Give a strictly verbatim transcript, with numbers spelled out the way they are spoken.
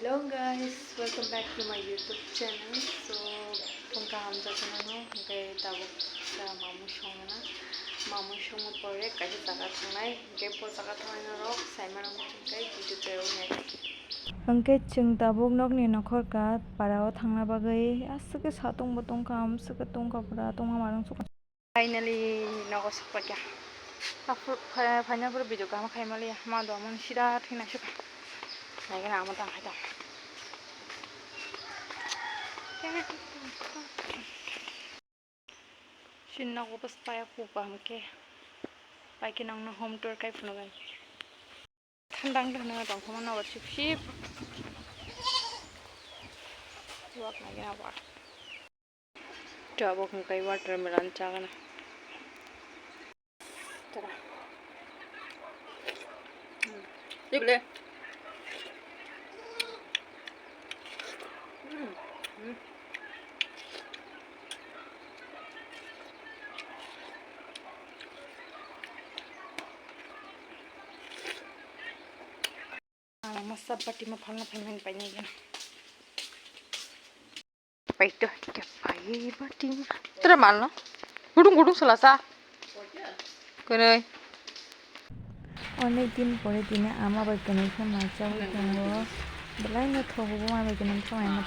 Hello guys, welcome back to my YouTube channel. So, phung kaham jotono no, hwnkhe tabuk sa mamui songna, mamui songma pore kaisa jaga thangnai, hwnkhe bo jaga thangnai norok saimano muchungkhe video tei wngnai. Hwnkhe chwng tabuk nokni nokhorka parao thangna bagwi aswk khe satung bo tongkha, amswk khe tongkha pura, tongma manung sukha. Finally, nogo sokpakya. Aphuru, pha-, phaina phuru video kaham khaimaliya. Ma do amoni sida thwina sukha. Naigana amo tang khai tong. Sini nogo bwsaya kupa hwnkhe. Paikhe nangno home tour khai phunukgani. Thanda wngkha hwnwi tongthoma nogo sip sip. Wak naigena wak. Tabuk hwnkhe watermelon chagana. Tara. Hmm. Ible. Hmm. Hmm. Ah, masa bati ma phalna phaimani painai gana. Paito, khe pai bati ma. Tere malno. Gudung gudung sala sa. Kwnwi. Onek din pore tini ama bai kwnwi khe macha tongo. Belai no thogo bo ma bai kwnwi khe mai ma.